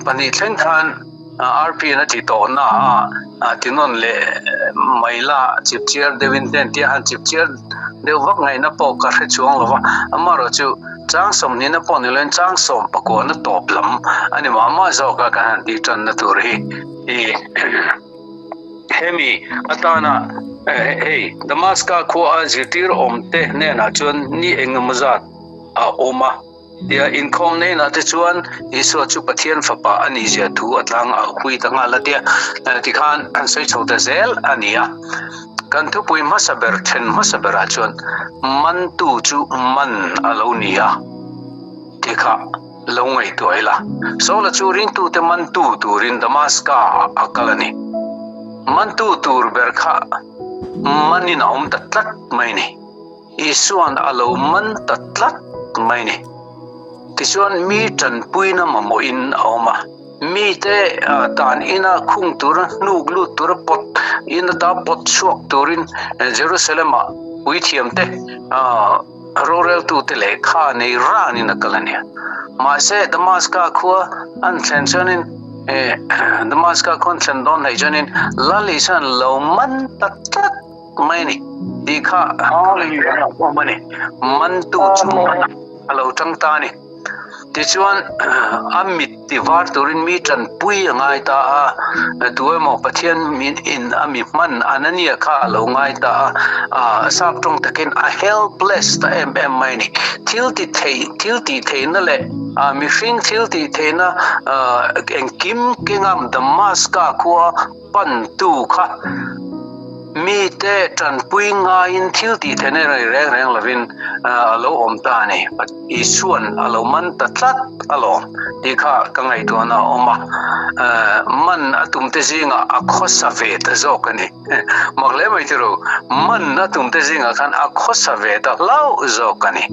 Chang pahnih thleng khan RP-in a ti tawh na a, ti nawn leh mai la, chipchiar deuhin hnen tia han chipchiar deuh vak ngaihna pawh ka hre chuang lo va, amaherawh chu chang sawmhnihna pawh ni loin chang sawm pakuahna tawp lam a ni mah mah zawk a kan han tih tanna tur hi. Hemi atana hei Damaska khua a zirtir awmte hnenah chuan ni engemaw zat a awm a. Tia inkhawm hnenah te chuan Isua chu Pathian fapa a nih zia thu a tlang a hui ta nghal a tia tikhan an sawi chho ta zel a ni a. Kan thupui hmasa ber then hmasa berah chuan mantu chu man a lo ni a ti kha lo ngaihtuah ila. Saula chu ringtute mantu turin Damaska a kal a ni. Mantu tur ber kha manin a awm ta tlat mai ni. Isua'n a lo man ta tlat mai ni. Tichuan mi tanpuina mamawhin a awm a, mite tan ina khung tura hnuk lut tura pawt in ata pawt chhuak turin Jerusalem-ah puithiamte roreltute lehkha nei ranin a kal a nia. Mahse Damaska khua an thlen chuanin Damaska khua an thlen dawn hnaih chuanin Lal Isua'n lo man ta tlat mai a ni tih kha awm a ni. Mantu chu a lo tang ta a ni. Tichuan a mit ti var turin mi tanpui a ngai ta a, tu emaw Pathian min in a mi hman Anania kha a lo ngai ta a, sap tawng takin a helpless ta em em mai a ni. Thil ti thei, thil tih theihna leh mihring thil tih theihna engkim kenga Damaska khua pantu kha mite tanpui ngaiin thil tih theihna rei reng reng lovin a lo awm ta a ni. Isua'n a lo man ta tlat alawm tih kha ka ngaihtuahna a awm a, man a tumte zingah a khawsa ve ta zawk a ni. Mak hle mai tiro, man a tumte zingah khan a khawsa ve ta hlauh zawk a ni.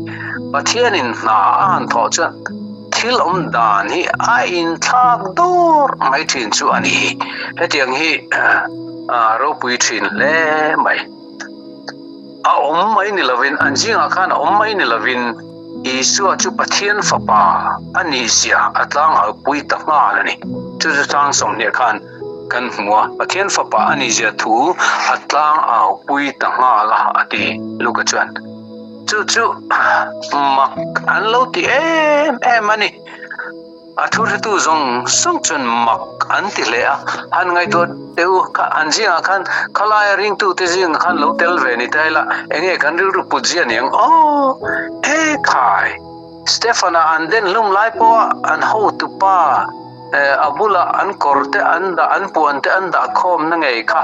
Pathianin hna a han thawh chuan Thil awm dan hi a inthlak dur mai thin chu a ni. Hetiang hi a ropui thin hle mai. A awm mai ni lovin, an zingah khan a awm mai ni lovin Isua chu Pathian Fapa a nihzia a tlangau pui ta nghal a ni. Chu chu tlang 20 khan kan hmu a, Pathian Fapa a nihzia thu a tlangau pui ta nghal a, a ti Luka chuan. Chu chu mak an lo ti em em a ni. A thuhretu zawng zawng chuan mak an ti hle a, han ngaihtuah teh u, an zingah khan khalaia ringtute zingah khan lo tel ve ni ta ila, enge kan rilru put zia niang aw? E khai! Stefan-a an den hlum lai pawha an hotupa a bula an kawr te an dah, an puan te an dah khawmna ngei kha.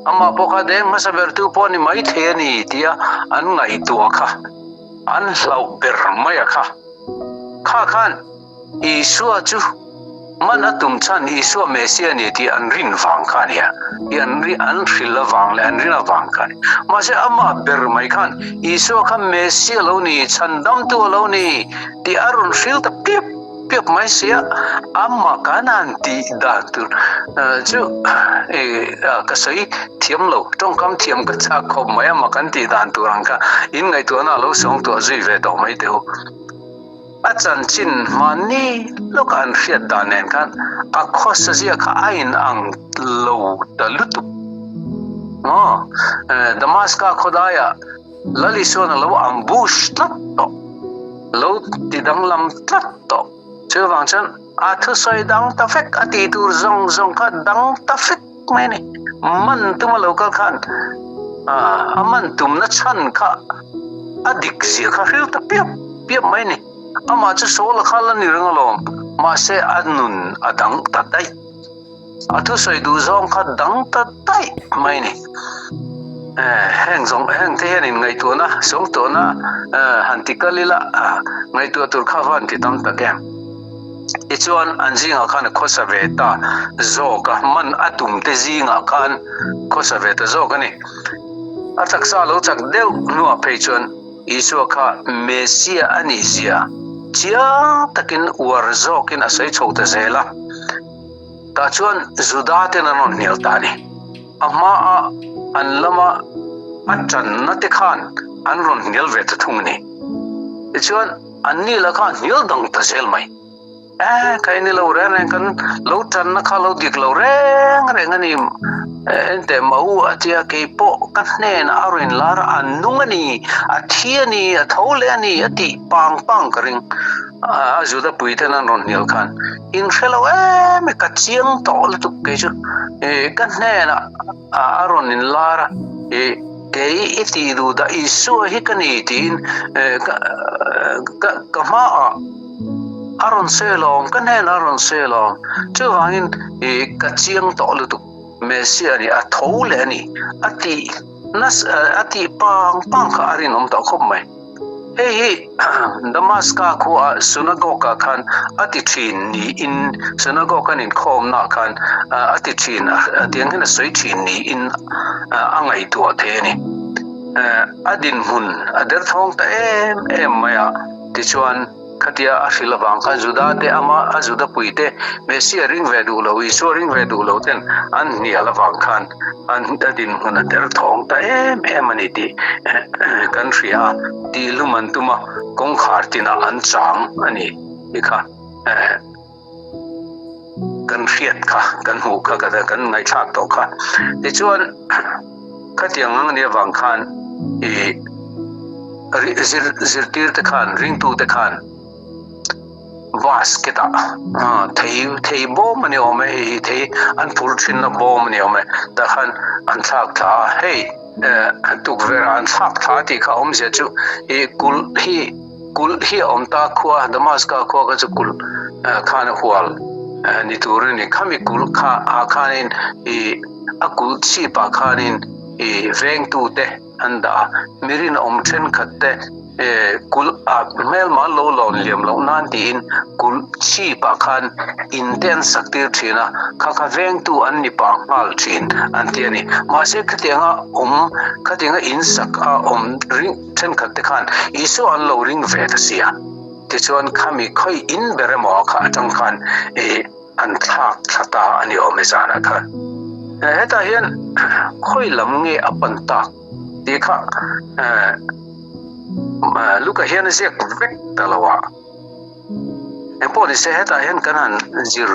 Amah pawh kha deng hmasa bertu pawh a ni maithei a ni tia an ngaihtuah kha an hlauh ber mai a kha. Kha khan Isua chu man a tum chhan Isua Mesia a ni tih an rin vang kha a nia, tih an ri an hrilh avang leh an rin avang kha a ni. Mahse amah ber mai khan Isua kha Mesia lo ni, chhandamtu a lo ni tih a rawn hril ta piap piap mai sia, amah kan han tih dan tur chu ka sawi thiam lo, tawngkam thiam ka chak khawp mai amah kan tih dan tur ang kha in ngaihtuahna a lo sawng tuah zui ve tawh mai teh u. A chanchin hmanni lawka an hriat dan nen khan a khawsa zia kha a in ang lo ta lutuk maw? Damaska khawdaiah Lal Isuan a lo ambush tlat tawh, lo ti danglam tlat tawh. Chuvang chuan a thusawi dang ta vek, a tih tur zawng zawng kha dang ta vek mai a ni. Man tum a lo kal khan a man tumna chhan kha a dik zia kha hril ta piap piap mai a ni. Amah chu Saul a khal a ni reng alawm, mahse a nun a dang ta daih. A thusawi duh zawng kha dang ta daih mai a ni. Heng zawng heng te hian in ngaihtuahna sawngtuahna han ti kal ila ngaihtuah tur kha va han ti tam tak em. Tichuan an zingah khan a khawsa ve ta zawk a, man a tum te zingah khan khawsa ve ta zawk a ni. A taksa lo chak deuh hnuah phei chuan Isua kha Mesia a nih zia chiang takin uar zawkin a sawi chho ta zel a. Tah chuan Juda ten an rawn hnial ta a ni. A hmaa an lama a tanna te khan an rawn hnial ve ta thung a ni. Tichuan, anni la kha hnial dang ta zel mai. E kha ini lo reng reng kan lo tanna kha lo dik lo reng reng a ni. Enteh mah u a tia keipawh ka hnenah a rawn lar a, a nung a ni, a thi a ni, a tho leh a ni a tih pang pang ka ring. A Juda puiten an rawn hnial khan in hre lo em e, ka chiang tawh lutuk kei chu. Ka hnenah a rawn inlar a, kei i tih duh dah Isua hi ka ni tiin ka hmaah a rawn sawi alawm, ka hnenah a rawn sawi alawm. Chuvangin ka chiang tawh lutuk. Messia a ni, a tho leh a ni, a tih nasa, a tih pang pang kha a rinawm tawh khawp mai. Hei hi Damaska khua synagogue ah khan a ti thin niin, synagogue an inkhawmna ah khan a ti thin, tiang hian a sawi thin niin a ngaihtuah thei a ni. A dinhmun a derthawng ta em em mai a, tichuan, Khatia a hrilh avang khan Juda te ama a Juda pui te Messia ring ve duh lo, Isua ring ve duh lo ten an hnial avang khan an a dinhmun a der thawng ta em em a ni tih kan hria a, tihlum an tum a, kawngkhar tinah an chang a ni hi kha kan hriat kha, kan hmuh kha, kan ngaihthlak tawh kha. Tichuan khatiang ang a nih avang khan ih Zirtir te khan, ringtu te khan basket ah thei thei bawm a ni awm e, hei hi thei an phur thin na bawm a ni awm e, tah khan an thlak thla a, hei tukverh ah an thlak thla tih kha awmzia chu ih kulh hi kulh hi a awm ta khua Damaska khua kha chu kulh khan a hual ni tur a ni, khami kulh kha ah khanin ih a kulh chhip ah khanin ih vengtu te. an dah a, mi rinawm thenkhat te kulh ah hmelma lo lawn liam loh nan tiin kulh chhip ah khan in te an sak tir thin a, kha kha vengtu an ni pah nghal thin an ti a ni. Mahse khatianga awm, khatianga in sak a awm ring thenkhat te khan Isua an lo ring ve ta si a, tichuan khami khawi in ber emaw kha atang khan ih an thlak thla ta a ni awm e zanah khan. Hetah hian khawi lam nge a pan tak tih kha Luka hian a ziak vek ta lo a. Engpawh ni se hetah hian kan han zir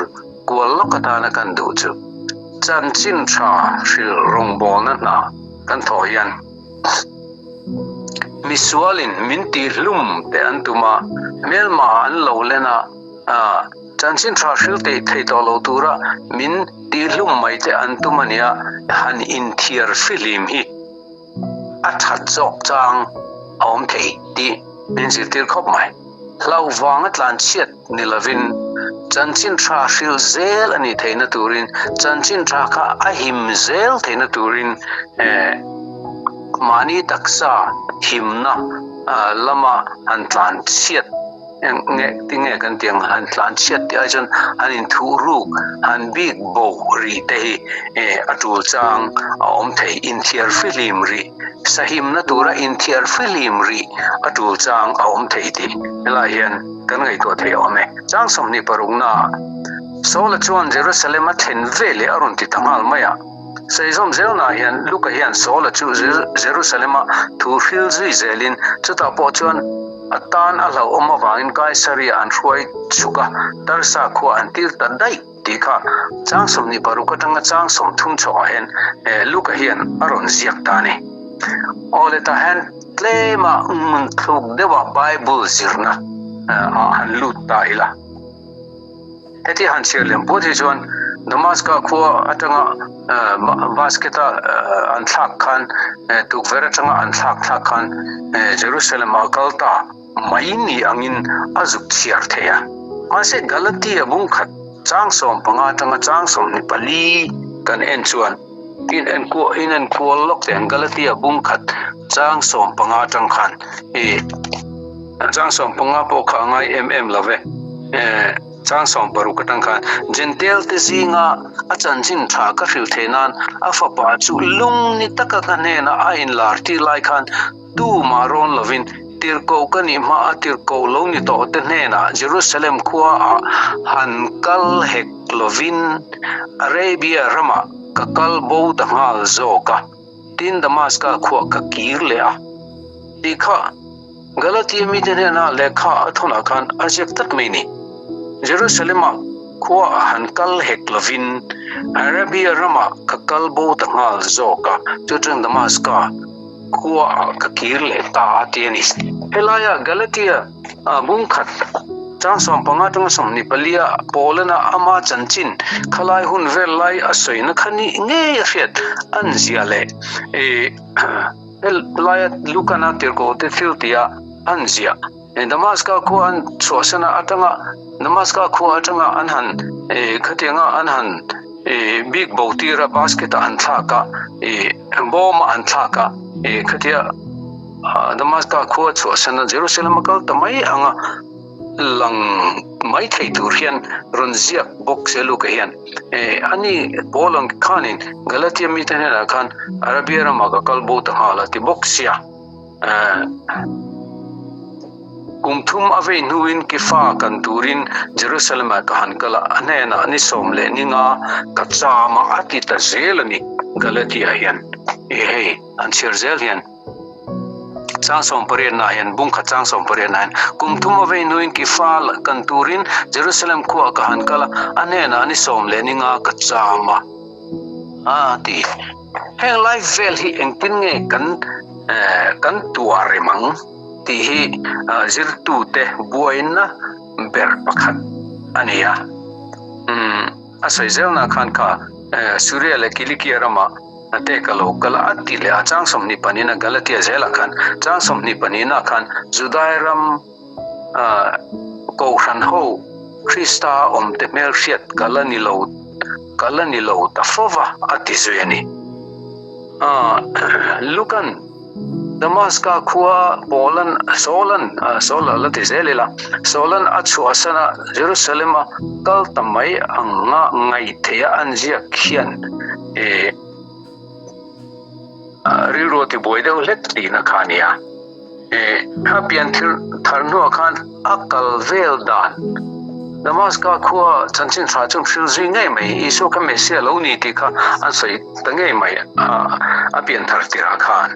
kual lawk atana kan duh chu chanchin tha hrilh rawngbawlna hna kan thawh hian misualin min tihhlum te an tum a, hmelma an lo len a, Chanchin tha hril teih thei tawh lo tura min tihhlum mai te an tum a nia, han inthiar fihlim hi a that zawk chang a awm thei tih min zirtir khawp mai. Hlauh vanga tlanchhiat ni lovin chanchin tha hril zel a nih theihna turin chanchin tha kha a him zel theihna turin mahni taksa himna lama han tlanchhiat Nge tinge kan tih ang han tlan chhiat tih ai chuan han inthuh ruk han bik bo rih te hi a tul chang a awm thei inthiar fihlim rih sahimna tura inthiar fihlim rih a tul chang a awm thei tih helai hian kan ngaihtuah thei awm e. Chang 26 ah Saula chuan Jerusalem a thlen veleh a rawn ti ta nghal mai a. Saizawm zelnaah hian Luka hian Saula chu Jerusalem-a thu hril zui zelin chutah pawh chuan A tan a hlauhawm avangin Kaisaria an hruai chhuk a, Tarsa khua an tir ta daih tih kha chang 26 atanga chang 30 chhoah hian Luka hian a rawn ziak ta a ni. Aw le tah hian tlema ngun thluk deuha Bible zirna ah han lut ta ila. Heti han chhiar lem puat hi chuan Damaska khua atanga basket-a an thlak khan tukverh atanga an thlak thlak khan Jerusalem-ah kal ta mai ni angin a zuk chhiar thei a. Mahse Galatia bung khat chang 15 atanga chang 24 kan en chuan in enkual in enkual lawk teh ang Galatia bung khat chang 15 atang khan Chang 15 pawh kha a ngai em em lo ve. Chang 16 atang khan Jentail te zinga a chanchin tha ka hrilh theih nan a fapa chu lung ni taka ka hnenah a inlar tir lai khan tumah rawn lovin tirhkoh ka nih hma a tirhkoh lo ni tawh te hnenah Jerusalem khua ah han kal hek lovin Arabia ramah ka kal bo ta nghal zawk a, tin Damaska khuah ka kir leh a tih kha. Galatia mite hnena lehkha a thawnah khan a ziak tlat mai ni. Jerusalem-ah khua a han kal hek lovin Arabia ramah ka kal bo ta nghal zawk a, chu chuan Damaska khuaah ka kir leh ta a ti a ni. Helaia Galatia bung khat chang 15 atanga 24 ah Paulana ama chanchin khalai hun vel lai a sawina kha nih ngei a hriat an zia leh helaia Lukana tirhkoh te thil tia an ziah. Damaska khua an chhuahsana atanga Damaska khua atanga an han khatianga an han bik bo tira basket a an thlak a bawm a an thlak a khatia Damaska khua chhuahsana Jerusalem a kal ta mai anga lang mai thei tur hian rawn ziak bawk se Luka hian ani Paul ang khanin Galatia mite hnenah khan Arabia ramah ka kal bo ta nghal a ti bawk sia. Kum thum a vei hnuin Kefa kan turin Jerusalem-ah ka han kal a, a hnenah ni sawm leh ni nga ka cham a, a ti ta zel a ni. Galatia hian e hei an chhiar zel hian chang 18 ah hian bung khat chang 18 ah hian kum thum a vei hnuin Kefa kan turin Jerusalem khuaah ka han kal a, a hnenah ni sawm leh ni nga ka cham a, a ti. Heng lai vel hi engtin nge kan kan tuah rem ang tih hi zirtute buaina ber pakhat a ni a. A sawi zelna khan kha Suria leh Kilikia rama te ka lo kal a, a ti leh a, chang 24 a Galatia zelah khan chang 24 khan Judai ram Kohhran ho Krista awmte hmelhriat ka la ni lo, ka la ni lo ta fo va, a ti zui a ni. Lukan Damaska khua Paulan, Saulan, Saula la ti zel ila, Saulan a chhuahsan a, Jerusalem-a kal ta mai anga ngaihtheih a an ziak hian rilru a tibuai deuh hlek tihna kha a ni a. A pian thil thar hnuah khan a kal vel dan Damaska khua chanchin tha chu hril zui ngei mai, Isua kha Messiah lo ni tih kha an sawi ta ngei mai a pian thar tirah khan.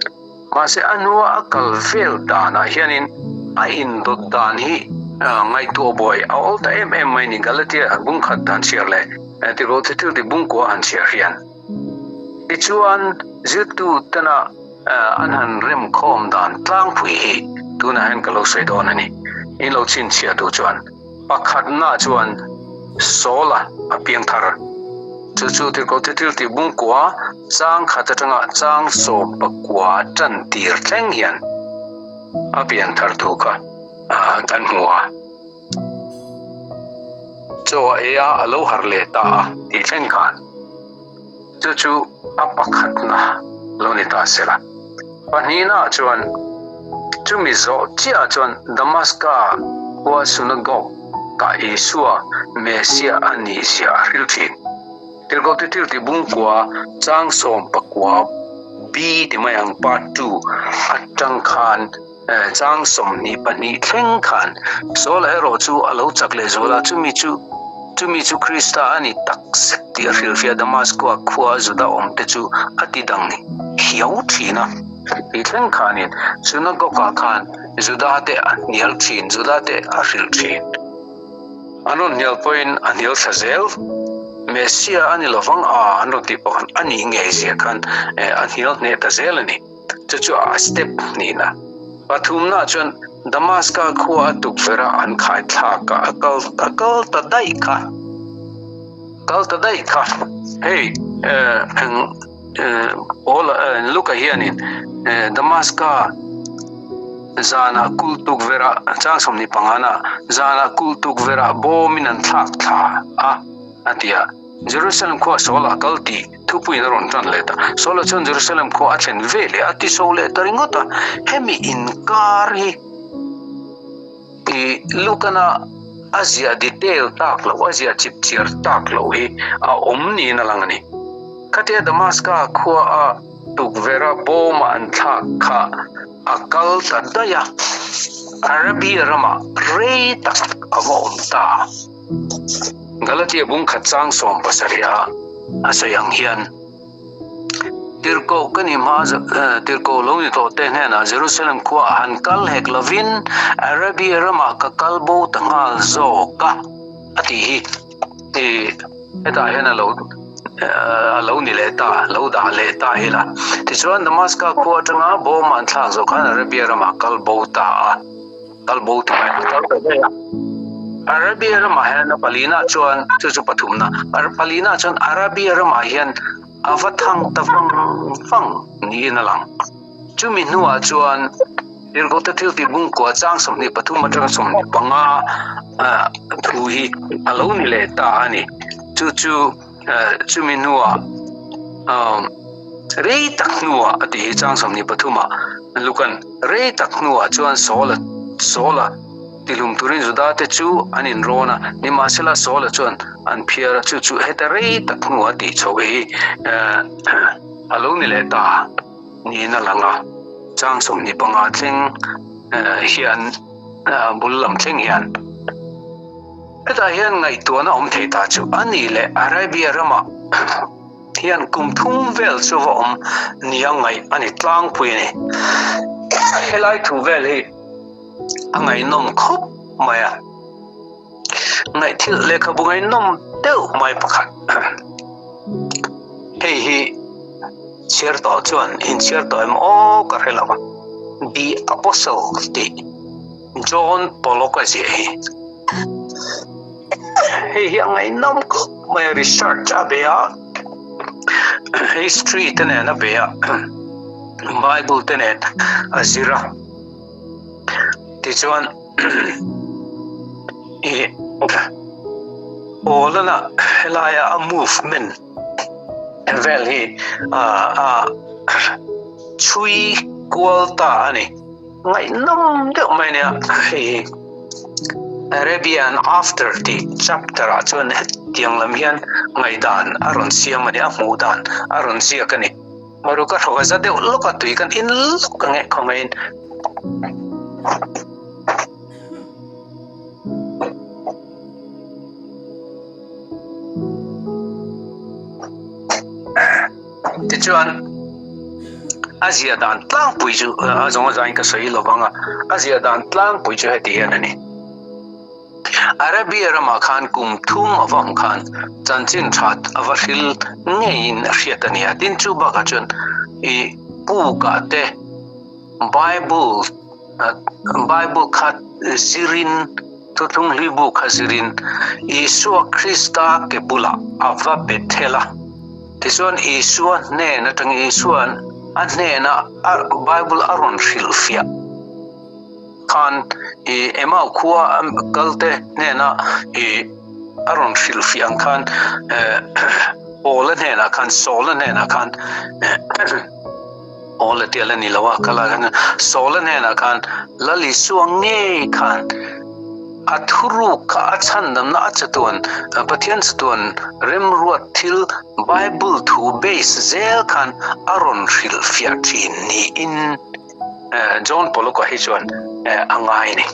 Mahse a hnua a kal vel danah hianin a indawt dan hi ngaihtuah buai a awl ta em em mai ni Galatia bung khat han chhiar leh Tirhkoh thil tih bung kua han chhiar hian. Tichuan zirtu tena An han rem khawm dan tlangpui hi tunah hian ka lo sawi dawn a ni. In lo chhinchhiah duh chuan pakhatna chuan Saula a piang thar. Chu chu Tirhkoh Thil tih bungkua chang khat atanga chang 19 tan tir thleng hian a pian thar thu kha kan hmu a. Chaw a ei a, a lo harh leh ta a tih thleng khan. Chu chu a pakhatna lo ni ta se la. Pahnihnaah chuan, chumi zawh chiahah chuan Damaska khua synagogue ah Isua Messiah a nih zia a hril thin. Tirhkoh Thil tih bungkua chang 19 B ti mai ang part 2 atang khan chang 22 thleng khan Saula erawh chu a lo chak leh zual a, chumi chu chumi chu Krista a ni tak zet tih a hrilhfiah Damaskua khua Juda awmte chu a ti dang hiau thin a. Tih thleng khanin synagogue-ah khan Juda te a hnial thin, Juda te a hrilh thin. An rawn hnial pawhin a hnial thla zel. Messia a ni lovang a, an rawn tih pawh khan a nih ngei zia khan a hnial hneh ta zel a ni. Chu chu a step hnihna. Pathumna chuan Damaska khua a tukverh a an khai thlak a, a kal a kal ta daih kha. Kal ta daih kha. Hei eng Paul Luka hianin Damaska zana kul tukverh ah chang 25 na zana kul tukverh ah bawmin an thlak thla a a ti a. Jerusalem khua Saul a kal tih thupuiin a rawn tan leh ta. Saul-a chuan Jerusalem khua a thlen ve leh a ti so leh ta ringawt a. Hemi inkar hi i Lukana a ziah detail tak loh, a ziah chip chiar tak loh hi a awm niin a lang a ni. Khatia Damaska khua a tukverh a bawma an thlak kha a kal ta daih a, Arabia ramah rei tak a va awm ta. Galatia bung khat chang 70 ah a sawi ang hian, Tirhkoh ka ni hma tirhkoh lo ni tawh te hnenah Jerusalem khua a han kal hek lovin Arabia ramah ka kal bo ta nghal zawk a. a tih hi hetah hian a lo a lo ni leh ta, lo dah leh ta ila. Tichuan Damaska khua atanga bawm an thlak zawh khan Arabia ramah kal bo ta a, kal bo ti mai a kal ta daih a. Arabia ramah hian a palina chuan chu chu pathumna, palina chuan Arabia ramah hian a va thang ta vang vang niin a lang. Chumi hnuah chuan Tirhkohte thil tih bungkua chang 23 atanga 25 thu hi a lo ni leh ta a ni. Chu chu chumi hnuah rei tak hnuah a tih hi chang 23 ah Lukan rei tak hnuah chuan Saula Saula tihlum turin Juda te chu an inrawn a, nimahsela Saula chuan an phiar a, chu chu heta rei tak hnuah a tih chhoh hi a lo ni leh ta niin a lang a, chang 25 thleng hian bul lam thleng hian hetah hian ngaihtuahna awm thei ta chu a ni leh Arabia ramah hian kum thum vel chu va awm nia ngaih a ni tlangpui a ni. Helai thu vel hi a ngaihnawm khawp mai a. Ngaihthilh lehkhabu ngaihnawm deuh mai pakhat. Hei hi chhiar tawh chuan inchhiar tawh em aw ka hre lo a. The Apostle tih John Pollock a ziah hi. Hei hi a ngaihnawm khawp mai a, research a bei a, history te nen a bei a, Bible te nen a zir a. Tichuan i Awlana helaia a movement vel hi a chhui kual ta a ni. Ngaihnawm deuh mai nia hei hi Arabian After tih chapter ah chuan hetiang lam hian ngaihdan a rawn siam a ni, a hmuh dan a rawn ziak a ni. Maru ka hrawk a za deuh lawk a tui kan in lawk ang e khawngaihin. Tichuan a zia dan tlangpui chu a zawng a zain ka sawi lo vang a, a zia dan tlangpui chu heti hian a ni. Arabia ramah khan kum thum a va awm khan chanchin that a va hril ngeiin a hriat a ni a. Tin, chu bakah chuan i pukah te Bible Bible kha zirin Thuthlung Hlui bu kha zirin Isua Krista ke bulah a va be thel a. Tichuan Isua hnen atangin Isua'n a hnena Bible a rawn hrilhfiah. Khan i Emau khua kalte hnena i a rawn hrilhfiah ang khan Paula hnenah khan Saula hnenah khan Paula tih a la ni lo a kal ah khan Saula hnenah khan Lal Isua ngei khan a thuruk kha a chhandamna a chatuan Pathian chatuan remruat thil Bible thu base zel khan a rawn hrilhfiah thin niin John Pollock-a hi chuan a ngai a ni.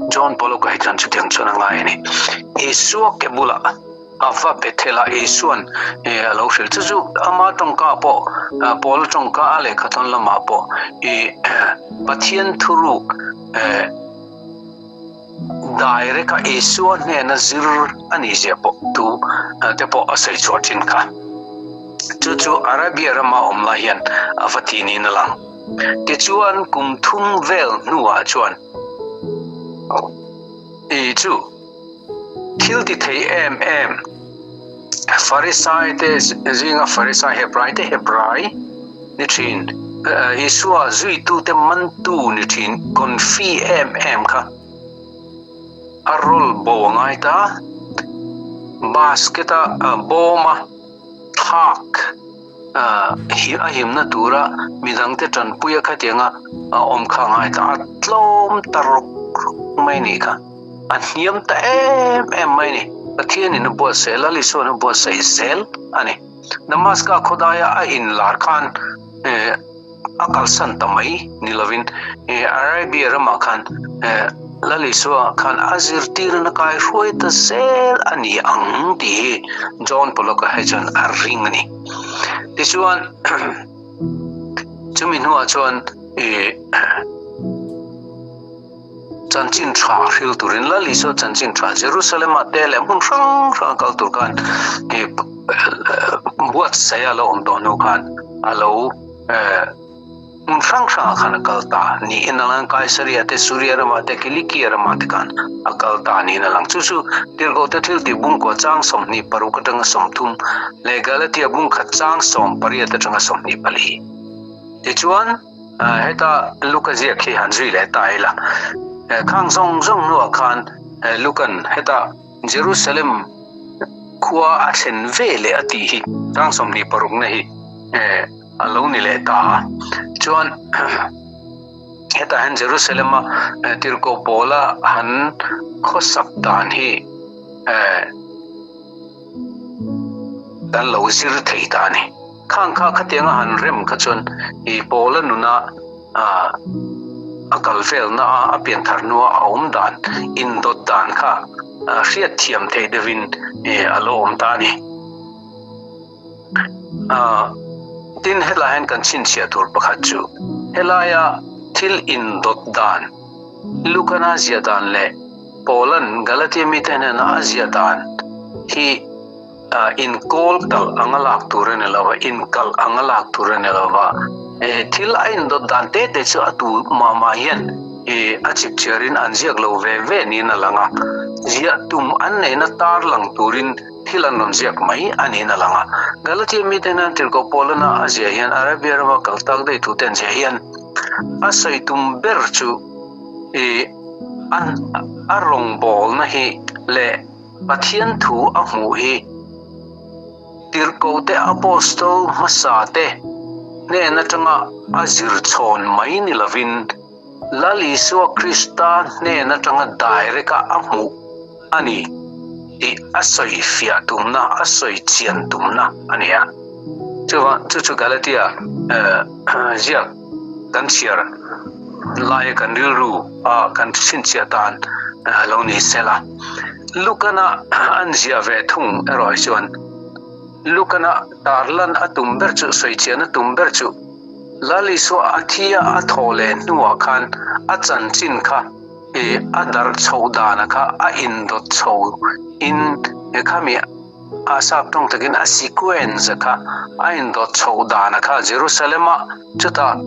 John Pollock-a hi chuan chutiang chuan a ngai a ni. Isua ke bulah a va Bethel a, Isua'n a lo hrilh. Chu chu ama tawngka pawh, Paula tawngka a lehkhathawn lamah pawh i Pathian thuruk direct a Isua hnena zir a nih zia pawh tu te pawh a sawi chhuah thin kha. Chu chu Arabia rama awm lai hian a va ti niin a lang. Tichuan kum thum vel hnuah chuan i chu thil ti thei em em Farisai te zinga Farisai Hebrai te Hebrai ni thin Isua zuitute mantu ni thin confi em em kha a rawl bo a ngai ta. Basket a bawm a thlak hi a himna tura midangte tanpui a khatianga a awm kha a ngai ta. A tlawm ta rawk rawk mai a nih kha. A hniam ta em em mai a ni. Pathianin a buatsaih, Lal Isua'n a buatsaih zel a ni. Damaska khawdaia a inlar khan a kalsan ta mai ni lovin Arabia ramah khan Lal Isua khan a zirtirna kai hruai ta zel a ni ang tih hi John Pollock-a hi chuan a ring a ni. Tichuan chumi hnuah chuan. Chanchin tha hril turin Lal Isua chanchin tha Jerusalem-ah te leh hmun hrang hranga kal tur khan buatsaih a lo awm tawh hnu khan a lo hmun hrang hrangah khan a kal ta niin a lang. Kaisaria te, Suria ramah te, Kilikia ramah te khan a kal ta niin a lang. Chu chu Tirhkohte thiltih bungkua chang 26 atanga 30 leh Galatia bungkhat chang 18 atanga 24. Tichuan. Heta Luka ziak hi han zui leh ta ila. Khang zawng zawng hnuah khan Lukan heta Jerusalem khua a thlen ve leh a tih hi tang 26 na hi a lo ni leh ta a. Chuan hetah hian Jerusalem a tirhkoh Paula han khawsak dan hi kan lo zir thei ta a ni. Khang kha khatianga han rem kha chuan i Paula nuna a kal velna a a pianthar hnua a awm dan, indawt dan kha hriat thiam theih deuhin a lo awm ta a ni. Tin, helai hian kan chhinchhiah tur pakhat chu helaia thil indawt dan, Lukana ziah dan leh Paula'n Galatia mite hnena a ziah dan hi inkawl kalh anga lak tur a ni lo va, inkalh anga lak tur a ni lo va. Thil a indawt dan te te chu a tu mah mah hian a chip chhiarin an ziak lo ve ve niin a lang a. Ziah tum an neihna tar lang turin thil an rawn ziak mai a niin a lang a. Galatia mite hian Tirhkoh Paulana a ziah hian Arabia rama kal tak daih tute an ziah hian a sawi tum ber chu a rawngbawlna hi leh Pathian thu a hmuh hi Tirhkohte Apostol hmasa te hnen atanga a zir chhawn mai ni lovin Lal Isua Krista hnen atanga direct-a a hmuh a ni tih a sawi fiah tumna, a sawi chian tumna a ni a. Chuvang chu chu Galatia ziak kan chhiar laia kan rilru a kan chhinchhiah tan lo ni sela. Lukana an ziah ve thung erawh hi chuan Lukana tarlan a tum ber chu, sawichian a tum ber chu Lal Isua a thi a a thaw leh hnuah khan a chanchin kha a darh chhoh dana kha a indawt chho in khami a sap tawng takin a sequence kha a indawt chhoh dana kha Jerusalem-a chutah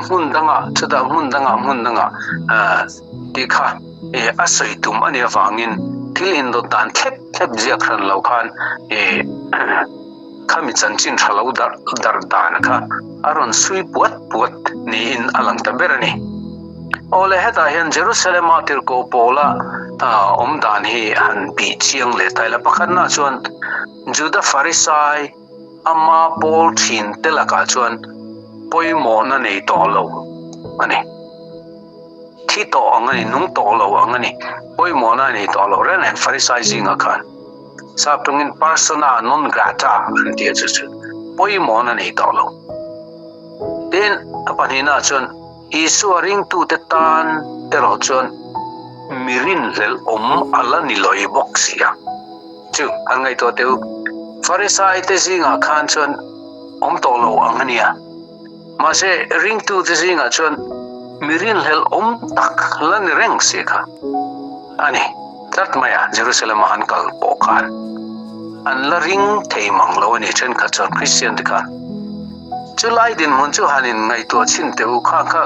hmun dangah chutah hmun dangah hmun dangah tih kha a sawi tum a nih avangin thil indawt dan thlep thlep ziak hran lo khan khami chanchin tha lo darh darh dan kha a rawn sui puat puat niin a lang ta ber a ni. Awle hetah hian Jerusalem-a tirhkoh Paula awm dan hi han bih chiang leh ta ila. Pakhatna chuan Juda Farisai ama pawl thin te lakah chuan pawimawhna nei tawh lo a ni. Thi tawh ang a ni, nung tawh lo ang a ni, pawimawhna a nei tawh lo reng reng Farisai zingah khan. Sap tawngin persona non grata an ti a chu chu pawimawhna nei tawh lo. Tin, a pahnihna chuan Isua ringtute tan erawh chuan mi rinhlelh awm a la ni lawih bawk si a. Chu an ngaihtuah teh u, Farisai te zingah khan chuan awm tawh lo ang a nia. Mahse, ringtute zingah chuan mi rinhlelh awm tak la ni reng si kha a ni. Tlat mai a, Jerusalem-a an kal pawh khan an la ring thei mang lo a ni thenkhat chuan Kristian te khan. Chulai dinhmun chu han in ngaihtuah chhin teh u kha kha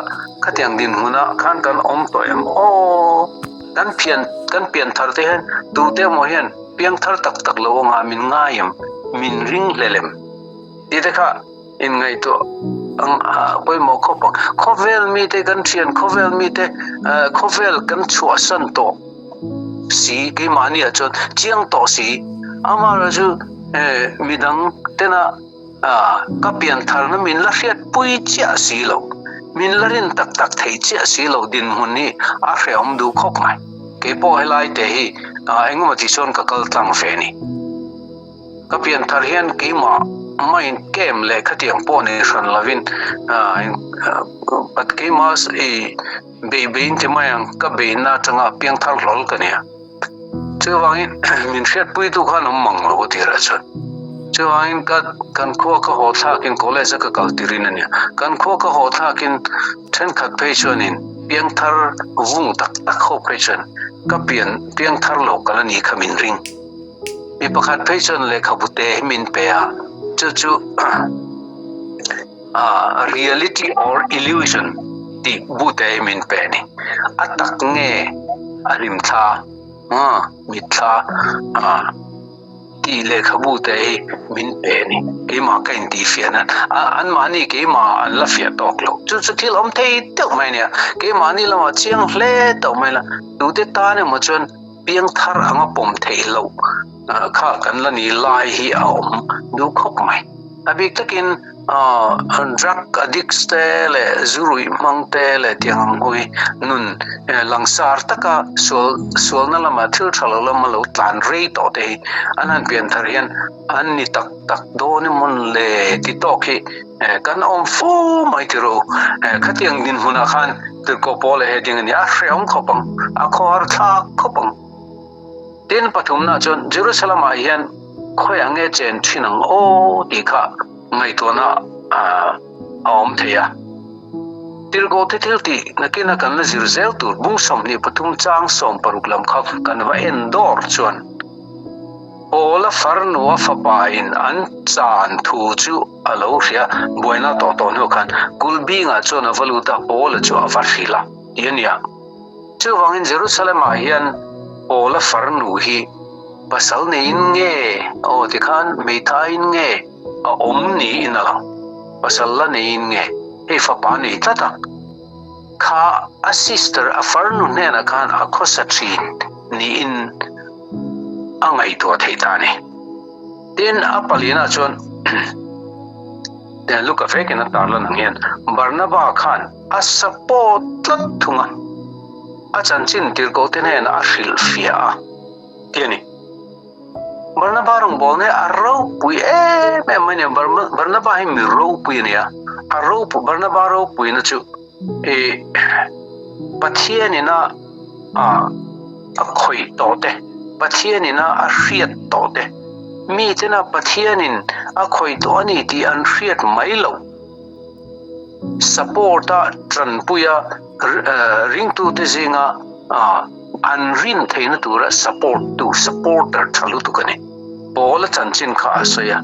khatiang dinhmunah khan kan awm tawh em aw? Kan phian kan pian thar te hian tute emaw hian piang thar tak tak lo anga min ngai em? Min ring hlel em? Tih te kha in ngaihtuah ang a pawimawh khawp ang. Khawvel mite kan thian, khawvel mite khawvel kan chhuahsan tawh si keimahniah chuan chiang tawh si. Amaherawhchu midang tena ka piantharna min la hriatpui chiah si lo, min la rin tak tak thei chiah si lo dinhmun hi a hrehawm duh khawp mai. Keipawh helai te hi engemaw ti chuan ka kal tlang ve a ni. Ka pianthar hian keimah main kem leh khatiang pawh nei hran lovin but keimah i bei beiin ti mai ang ka beina atanga piangthar hlawl ka nia. Chuvangin min hriatpuitu khan awm mang lo a tirah chuan. Chuvangin ka kan khua ka haw thlakin college a ka kal tirin a nia. Kan khua ka haw thlakin thenkhat phei chuanin. Piangthar vung tak tak ho phei chuan ka pian piangthar lo kal a ni kha min ring. Mi pakhat phei chuan lehkhabu te hi min pe a, chu chu Reality or Illusion tih bu te hi min pe a ni. A tak nge a hlimthla, mitthla tih lehkhabu te hi min pe a ni. Keimah ka intihfiah nan a anmahni keimah an la fiah tawk lo. Chu chu thil awm thei deuh mai a nia. Keimahni lamah chiang hle tawh mai la, tute tan emaw chuan piangthar anga pawm theih loh kha kan la ni lai hi a awm duh khawp mai. A bik takin drug addicts te leh zu ruih hmang te leh tiang ang ho hi nun langsar taka sual sualna lama thil tha lo lama lo tlan rei tawh te hi an han pian thar hian an ni tak tak dawn emaw le ti tawk hi kan awm fo mai ti rawh u. Khatiang dinhmunah khan Tirhkoh Paul leh hetiang a ni a hrehawm khawp ang, a khawhar thlak khawp ang. Tin, pathumna chuan Jerusalem-ah hian khawiah nge chen thin ang aw tih kha ngaihtuahna a awm thei a. Tirhkohte thil tih nakina kan la zir zel tur bung 23 chang 60 lam kha kan va en dawr chuan Paula farnua fapain an chan thu chu a lo hria. Buaina tawh tawh hnu khan Kulbingah chuan a va lut a, Paula chu a va hrilh a ti a nia. Chuvangin Jerusalem-ah hian Paula farnu hi pasal neiin nge aw tikhan hmeithaiin nge a awm niin a lang. Pasal la neiin nge hei fapa nei tlat a, kha a sister a farnu hnenah khan a khawsa thin niin a ngaihtuah theih ta a ni. Tin, a palinah chuan Luka vekin a tarlan ang hian Barnaba khan a support tlat thung a, a chanchin tirhkohte hnenah a hrilhfiah a ti a ni. Barnaba rawngbawlna hi a ropui em em mai a ni. Barnaba hi mi ropui a ni a, a ropui Barnaba ropuina chu i Pathianin a a khawih tawh te, Pathianin a a hriat tawh te, mitena Pathianin a khawih tawh a ni tih an hriat mai loh. Support a tanpui a ringtute zinga an rin theihna tura support tu supporter tha lutuk a ni. Paula chanchin kha a sawi a,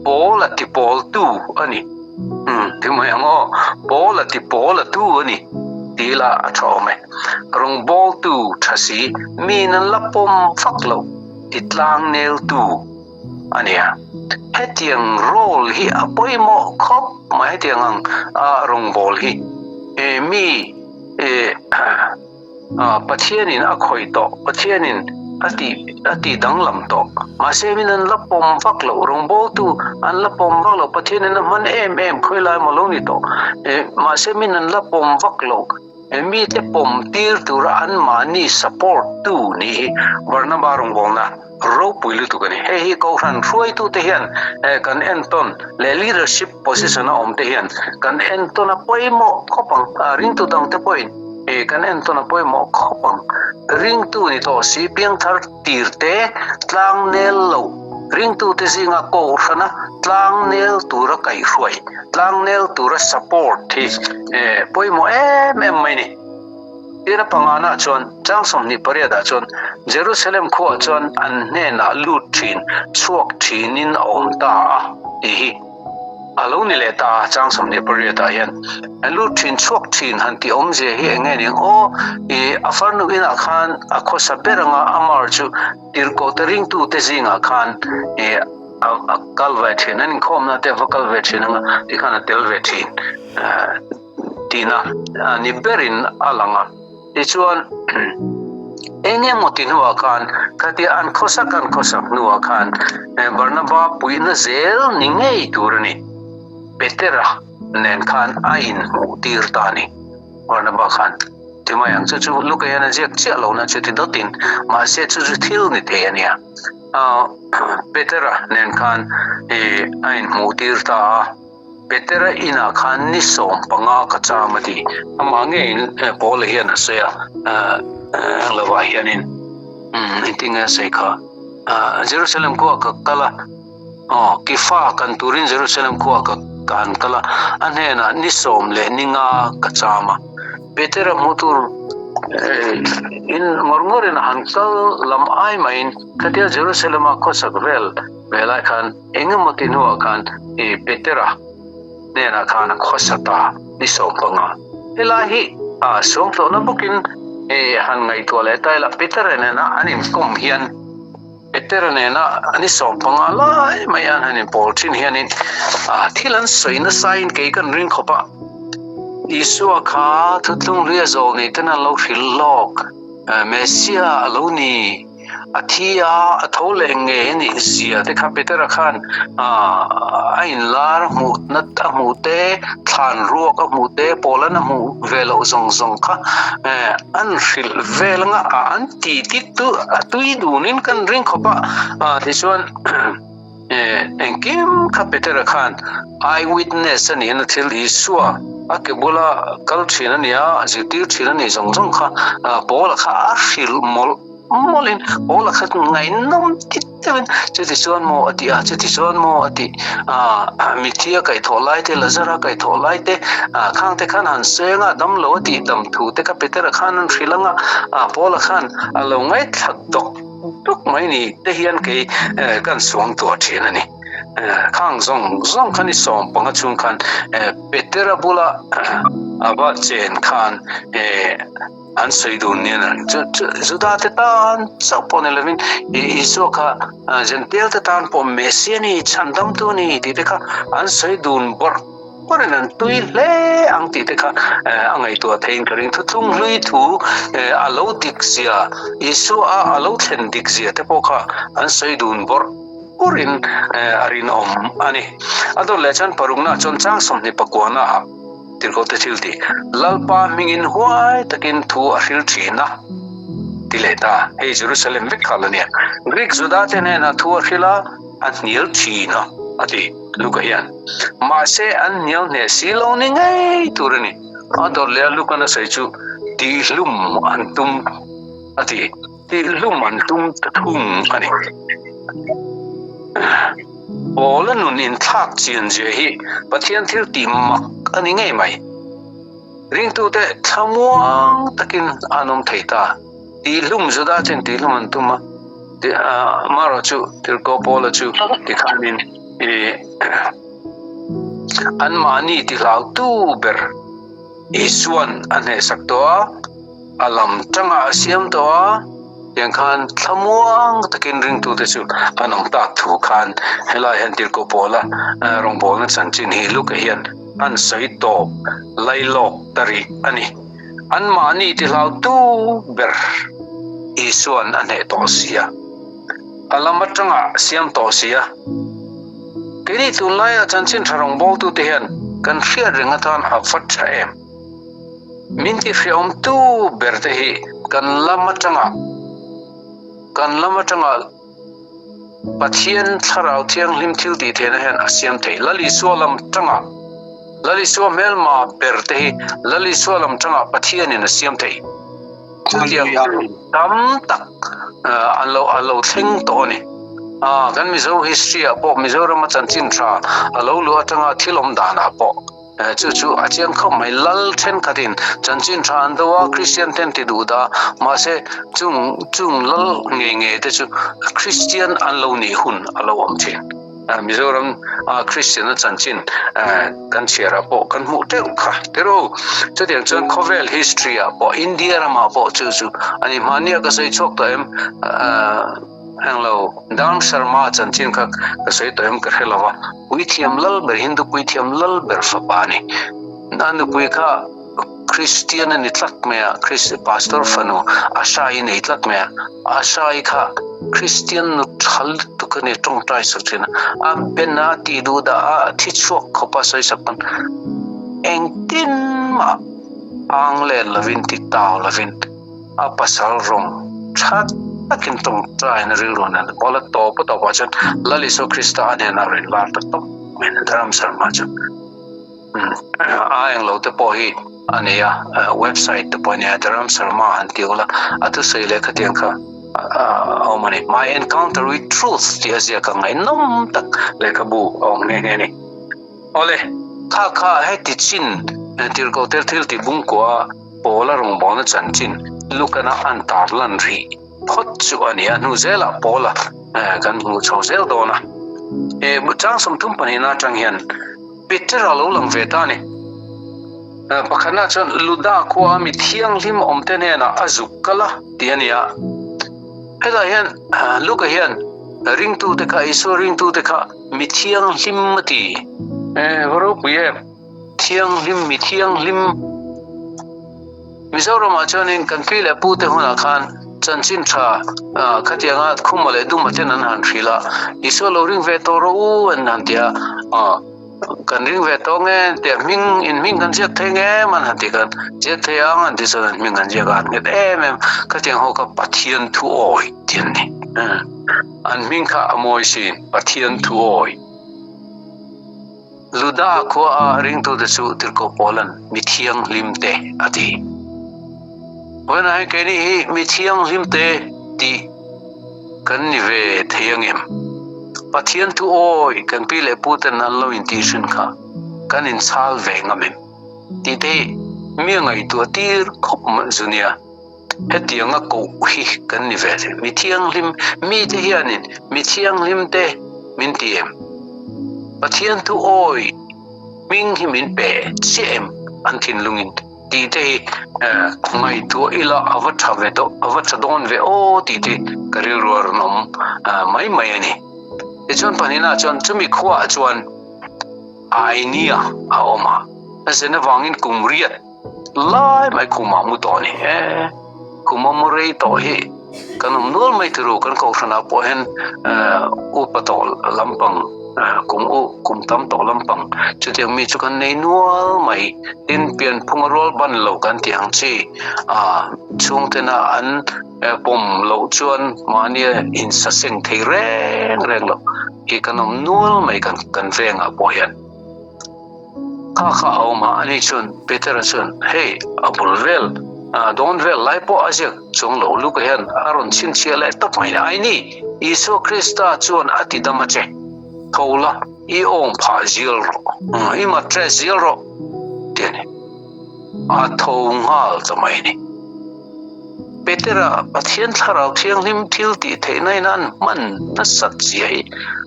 Paula ti pawl tu a ni. Umm ti mai ang aw, Paula ti pawla tu a ni tih lah a tha awm e. Rawngbawltu tha si, miin an la pawm vak loh ti tlangnel tu. a nia. Hetiang role hi a pawimawh khawp mai hetiang ang a rawngbâwl hi. E mi e Pathianin a khawih tawh, Pathianin a tih a tih danglam tawh. Mahse min an la pawm vak loh, rawngbâwltu an la pawm vak loh, Pathianin a hman em em khawi lai maw lo ni tawh. E mahse min an la pawm vak loh, e mite pawm tir tura anmahni support tu nih hi Barnaba rawngbâwlna. Ropui lutuk a ni. Hei hi Kohhran hruaitute hian kan entawn leh leadership position a awmte hian kan entawn a pawimawh khawp ang. Ringtu dangte pawhin kan entawn a pawimawh khawp ang. Ringtu ni tawh si piangthar tirte tlangnel lo, ringtute zinga Kohhrana tlangnel tura kaihhruai, tlangnel tura support hi pawimawh em em mai a ni. Tira pangana chuan chang 28 ah chuan Jerusalem khuaah chuan an hnenah lut thin chhuak thinin a awm ta a tih hi a lo ni leh ta a, chang 28 ah hian lut thin chhuak thin han tih awmzia hi eng nge ni ang aw, i a farnu inah khan a khawsa ber anga amar chu tirhkohte ringtute zingah khan i a kal ve thin, an inkhawmna te a va kal ve thin anga tikhan a tel ve thin. Tihna ni berin a lang a. Tichuan, eng emaw ti hnuah khan, khatia an khawsak an khawsak hnuah khan Barnaba puihna zel ni ngei tur a ni. Petera nen khan a inhmuh tir ta a ni. Barnaba khan ti mai ang chu chu Luka hian a ziak chiah lohna chu ti dawtin, mahse chu chu thil ni thei a nia. Petera nen khan a inhmuh tir ta a. Petera inah khan ni 15 ka cham a ti. Amah ngeiin Paula hian a sawi a, eng lovah hianin engtin nge a sawi kha? Jerusalem khuaah ka kal a, aw, Kifa kan turin Jerusalem khuaah ka han kal a, a hnenah ni 15 ka cham a. Petera hmu tur in ngawr ngawrin a han kal lam ai maiin khatia Jerusalem-a khawsak vel ve lai khan engemaw ti hnuah khan Petera hnenah khan a khawsa ta ni 15. Helai hi a suangtlawhna bawkin han ngaihtuah leh ta ila Petera nena an inkawm hian Petera nena ni 15 lai mai an han inpawl thin hianin thil an sawi nasain kei kan ring khawp a. Isua kha thuthlung hlui a zawh nei ten an lo hrilh lawk. Messia a lo ni. A thi a, a tho leh nge a nih zia te kha Petera khan a inlar hmuh na a hmuh te, thlan ruak a hmuh te, Paulan a hmuh ve loh zawng zawng kha an hrilh vel anga an ti ti tu a tui dunin kan ring khawp a. Tichuan engkim kha Petera khan eye witness a nih na thil Isua a ke bula kal thin a ni a, a zirtir thin a nih zawng zawng kha Paula kha a hrilh mawlh mawlhin Paula kha ngaihnawm ti deuhin chuti chuan maw a ti a, chuti chuan maw a ti a, mitthi a kaihthawh lai te, Lazara kaihthawh lai te, khang te khan han seng a, damlo a tih dam thu te kha Petera khan an hrilh ang a, Paula khan a lo ngaithla dawk dawk mai ni te hian kei kan suang tuah thin a ni. Khang zawng zawng kha ni 15 chhung khan Petera bula a va chen khan an sawi dun nia na chu chu Juda te tan chauh pawh ni lovin Isua kha Gentile te tan pawh Messia ni chhandamtu ni tih te kha an sawi dun bawrh bawrhin an tui hle ang tih te kha a ngaihtuah theiin ka ring. Thuthlung hlui thu a lo dik zia Isua a a lo thlen dik zia te pawh kha an sawi dun bawrh bawrhin a rinawm a ni. A dawt leh chuan parukna chuan chang 29 ah Tirhkohte thil tih, Lalpa hmingin huai takin thu a hril thin a, ti leh ta. Hei Jerusalem vek kha la nia. Greek Judate hnenah thu a hril a, a hnial thin a, a ti Luka hian. Mahse, an hnial hneh si lo ni ngei tur a ni. A dawt leh a Lukan a sawi chu, Tihlum an tum, a ti. Tihlum an tum ta thung a ni. Paula nun inthlak chian zia hi Pathian thil tih mak a ni ngei mai. Ringtute thlamuang takin an awm thei ta. Tihlum Juda chuan tihlum an tum a, amaherawh chu Tirhkoh Paula chu tikhanin anmahni tihlautu ber Isuan a hnehsak tawh a. A lam tangah a siam tawh a, tiang khan thlamuang takin ringtute chu an awm tak thu khan helai hian Tirhkoh Paula rawngbawlna chanchin hi Luka hian an sawi tawp lailawk ta rih a ni. Anmahni tihlautu ber Isuan a hneh tawh si a, a lam atangah siam tawh si a. Keini tunlaia chanchin tha rawngbawltute hian kan hriat reng atan a va tha em? Min ti hreawm tu ber te hi kan lam atanga kan lam atanga Pathian Thlarau Thianghlim thil tih theihna hian a siam thei. Lal Isua lam tanga Lal Isua hmelma ber te hi Lal Isua lam tanga Pathianin a siam thei. Chutiang tam tak an lo an lo thleng tawh a ni. Kan Mizo history ah pawh Mizorama chanchin tha a lo luh atanga thil awm danah pawh Chu chu a chiang khawp mai. Lal thenkhatin chanchin tha an do a, Kristian ten ti duh dah. Mahse, chung chung lal ngei ngei te chu Kristian an lo nih hun a lo awm thin. Mizoram a Kristian a chanchin kan chhiar ah pawh kan hmuh teuh kha tiro. Chutiang chuan khawvel history ah pawh India ramah pawh chu chu a ni. Hmahnia ka sawi chhuak tawh em? Englo, Dharm Sharma chanchin kha ka sawi tawh em ka hre lo a. Puithiam lal ber, Hindu puithiam lal ber fapa a ni. A nupui kha Kristian a ni tlat mai a, Pastor fanu Asha-i nei tlat mai a. Asha-i kha Kristian nu tha lutuk a ni, tawngtai sak thin a. A ben a, tih duh dah a, a thi chhuak khawp a sawi sak pawn engtin mah ang len lovin, ti tau lovin a pasal rawng tha takin tawngtaina rilru nen Paula tawp a tawpah chuan Lal Isua Krista a hnenah rawn lar ta tawp mai a Dharam Sharma chu a englo te pawh hi a nei a, website te pawh a nei a, Dharam Sharma han ti ula a thusawi leh khatiang kha a awm a ni. My Encounter with Truth tih a ziak a ngaihnawm tak lehkhabu a awm nghe nghe a ni. Awle, kha kha heti chin tirhkoh tel thil tih bungkua. Paula rawngbawlna chanchin Lukana an tarlan rih phawt chu a ni a, hnu zelah Paula kan hmuh chho zel dawn a. Chang 32 na atang hian Petera lo lang ve ta a ni. Pakhatna chuan Luda khua mi thianghlim awmte hnenah a zuk kal a tih a ni a. Hetah hian Luka hian ringtute kha, Isua ringtute kha mi thianghlim a ti. Va ropui em? Thianghlim, mi thianghlim. Mizoramah chuanin kan pi leh pute hunah khan chanchin tha khatianga Khuma leh Duma ten an han hrilh a, Isua lo ring ve tawh rawh u an han ti a. Kan ring ve tawh nge tia hming in hming kan ziak thei nge man han ti khan ziak thei ang an ti chuan an hming an ziak a an nghet em em khatiang ho kha Pathian thu awi ti an ni an hming kha a mawi sin Pathian thu awi Luda khua a ringtute chu Tirhkoh Paulan mi thianghlim te a ti. Vawiinah hian keini hi mi thianghlim te tih kan ni ve thei angem? Pathian thu awi kan pi leh pu ten an lo intih hrin kha kan inchhal ve ngam em? Tih te hi mi a ngaihtuah tir khawp mai zu nia. Hetianga koh hi kan ni ve thei. Mi thianghlim mite hianin mi thianghlim te min ti em? Pathian thu awi hming hi min pe chiah em an thinlungin? Tih te hi ngaihtuah ila a va tha ve dawn a va tha dawn ve aw tih te ka rilru a rawn awm mai mai a ni. Tichuan pahnihna chuan chumi khuaah chuan Ainia a awm a, a zen avangin kum riat lai mai khumah mu tawh a ni. E, khuma mu rei tawh hi kan awm nual mai turu kan kohhranah pawh hian upa tawh lampang kum u kum tam tawh lampang chutiang mi chu kan nei nual mai tin pianphung a rual ban lo kan tih ang chi a chhungtena an pawm loh chuan mahnia insaseng thei reng reng lo hi kan awm nual mai kan kan vengah pawh hian kha kha a awm a ani chuan Petera chuan hei a bul vel dawn vel lai pawh a ziak chuang lo Luka hian a rawn chhinchhiah leh tawp mai a ni Isua Krista chuan a ti dam a che tho la i awm phah zial rawh i mattress zial rawh ti a ni a tho nghal ta mai ni Petera Pathian thlarau thianghlim thil tih theihna in an hman nasat zia hi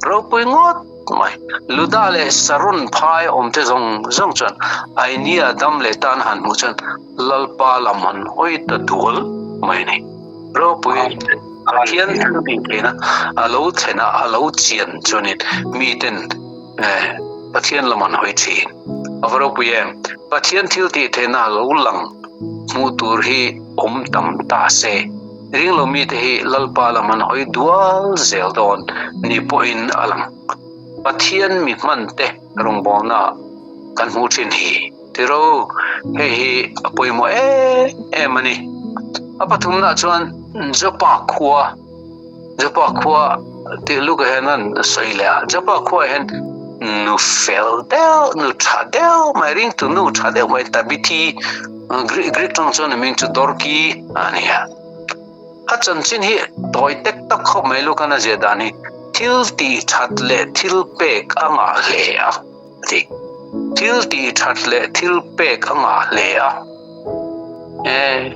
ropui ngawt mai. Luda leh Saron phai awmte zawng zawng chuan Ainia dam leh tan han hmuh chuan Lalpa lam han hawi ta dual mai a ni. Ropui Pathian thil tih theihna a lo thlen a, a lo chian chuanin miten Pathian lam an hawi thin. A va ropui em? Pathian thil tih theihna a lo lang hmuh tur hi awm tam ta se. Ringlo mite hi Lalpa lam an hawi dual zel dawn ni pawhin a lang. Pathian mi hmante rawngbawlna kan hmuh thin hi tiro hei hi a pawimawh em em a ni. A pathumna chuan Joppa khua, Joppa khua tih Luka hian an sawi leh a. Joppa khua hian nu fel deuh, nu tha deuh mai, ringtu nu tha deuh mai Tabithi Greek Greek tawng chuan a hming chu Dorki a ni a. A chanchin hi tawi tek tak khawp mai Lukan a ziah dan hi thil tih that leh thil pek a ngah hle a ti. Thil tih that leh thil pek a ngah hle a. E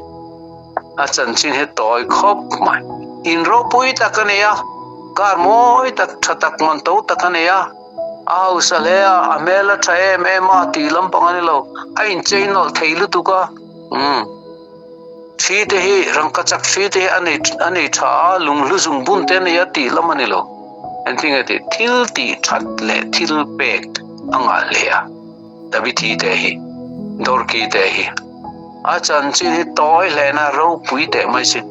a chanchin hi tawi khawp mai. In ropui tak a nei a, car mawi tak tha tak man to tak a nei a. A hausa hle a, a hmel a tha em em a tih lampang a ni lo, a inchei nawlh thei lutuk a, umm thi te hi rangkachak thi te hi a nei a nei tha a, lunghlu zung bun te a nei a tih lam a ni lo, engtin nge tih thil tih that leh thil pek a ngah hle a, Davithi te hi, Dorki te hi a chanchin hi tawi hlehna ropui teh mai sin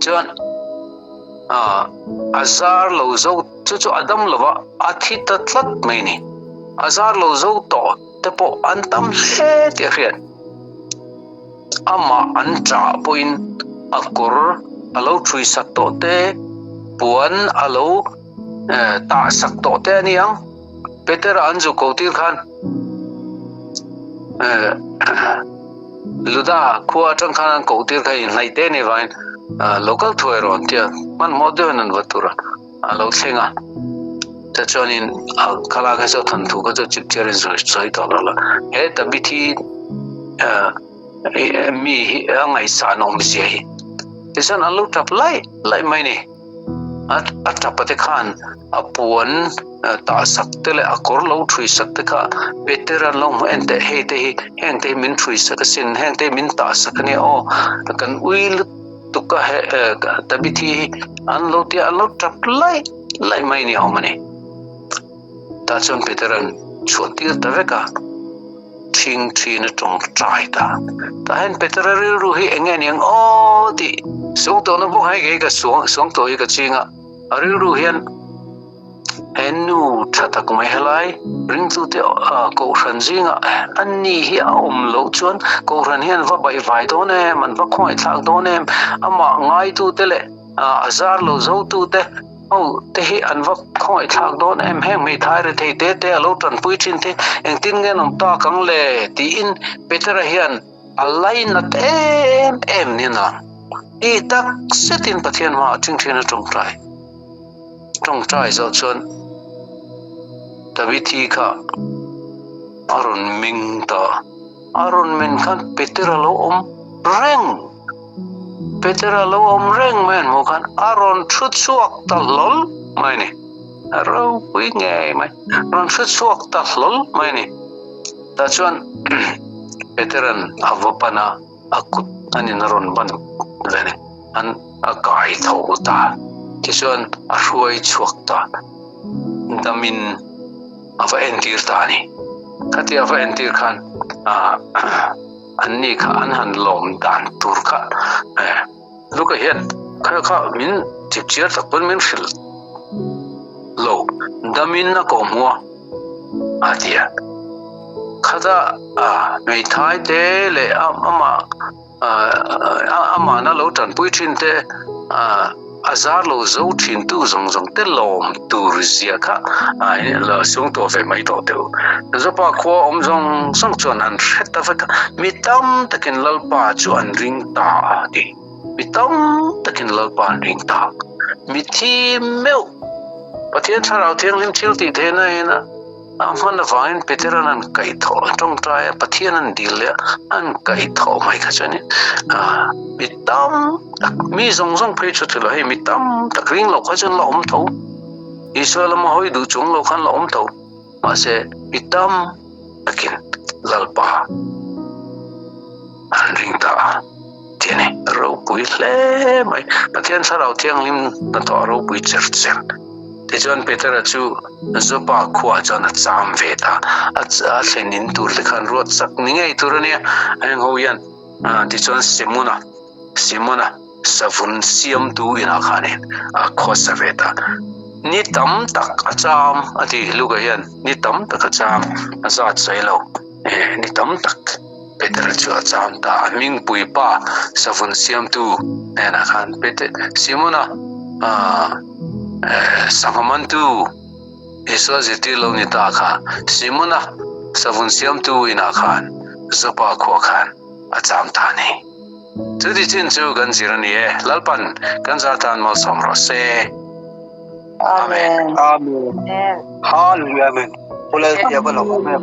chuan. A zar lo zo chu chu a dam lova a thi ta tlat mai ni. A zar lo zo tawh te pawh an tam hle tih a hriat. Amah an chah pawhin a kawr a lo thui sak tawh te, puan a lo tah sak tawh te a ni ang. Petera an zu ko tir khan Luda khua atang khan an koh tir kha inhnaih te ni vangin local thuai rawh an tia hmanhmawh deuhin an va tur a, a lo thleng a. Tichuanin khalak hi chu thanthu kha chu chip chiarin sawi tawh lo la. He Tabithi mi hi a ngaihsan awm zia hi. Tichuan an lo tap laih laih mai ni. A tap te khan a puan tah sak te leh a kawr lo thui sak te kha Peter an lo hmu en teh hei te hi heng te hi min thui sak asin heng te hi min tah sak ania aw kan ui lutuk a he Tabithi hi an lo tia an lo tap laih laih mai ni awm a ni. Tah chuan Peter an chhuah tir ta vek a. Thing thin a tawng tai ta. Tah hian Petera rilru hi eng nge niang aw tih suang tawhna bawk hei kei ka suang suang tawh hi ka ching a. A rilru hian he nu tha tak mai helai ringtute kohhran zingah an ni hi a awm loh chuan kohhran hian va baih vai dawn em, an va khawngaihthlak dawn em, amah ngaitute leh a zar lo zotute Ho te hi an va khawngaih thlak dawn em? Heng hmeithai rethei te te a lo tanpui thin te engtin nge an awm tak ang le? tiin Petera hian a lainat em em nia nang. Ti tak zetin Pathian hmaah ṭhingṭhin a ṭawngṭai. Ṭawngṭai zawh chuan Davithi kha a rawn ming ta. A rawn min khan Petera lo awm reng. Petera lo awm reng mai an hmuh khan a rawn thu chhuak ta hlawl mai a ni. A ropui ngei mai. Rawn thu chhuak ta hlawl mai a ni. Tah chuan Petera'n a va pan a, a kut anin a rawn ban ve a ni. An a kai tho ta. Tichuan a hruai chhuak ta. Damin a va entir ta a ni. Khatia a va entir khan An ni kha an han lawm dan tur kha Luka hian kha kha min chipchiar tak pawn min hrilh lo damin a kawh hmu a a ti a. Khata hmeithai te leh amah amahna lo tanpui thin te A zar lo zo thin tu zawng zawng te lawm tur zia kha a sung tawh ve mai tawh teh u. Zopa khua awm zawng zawng chuan an hre ta vek a, mi tam takin Lalpa chu an ring ta a ti. Mi tam takin Lalpa an ring ta. Mi thi meuh Pathian Thlarau Thianghlim thil tih theihna ina A hman avangin Petera'n an kaih thawh a tawngtai a, Pathian an dil leh a, an kaih thawh mai kha chuanin mi tam tak, mi zawng zawng phei chu thil hei mi tam tak ring loh kha chuan la awm tho. Isua lama hawi duh chung lo khan la awm tho. Mahse mi tam takin Lalpa an ring ta a ti a ni. Ropui hle mai. Pathian Thlarau Thianghlim hnathawh a ropui cher cher. Tichuan Petera chu Jopa khuaah chuan a cham ve ta. A thlen in tur te khan ruat sak ni ngei tur a nia. Heng ho hian tichuan Simona, Simona savun siamtu inah khanin a khawsa ve ta. Ni tam tak a cham a ti Luka hian ni tam tak a cham a zat sawi lo. Ni tam tak Petera chu a cham ta a, hmingpui pa savun siamtu hnenah khan Peter Simona sangha mantu Isua zirtir lo ni ta kha Simona savun siamtu inah khan Jopa khua khan a cham ta a ni. Chuti chin chu kan zir a ni e, Lalpan kan zar tan malsawm rawh se. Amen. Amen. Hallelujah. Amen. Amen.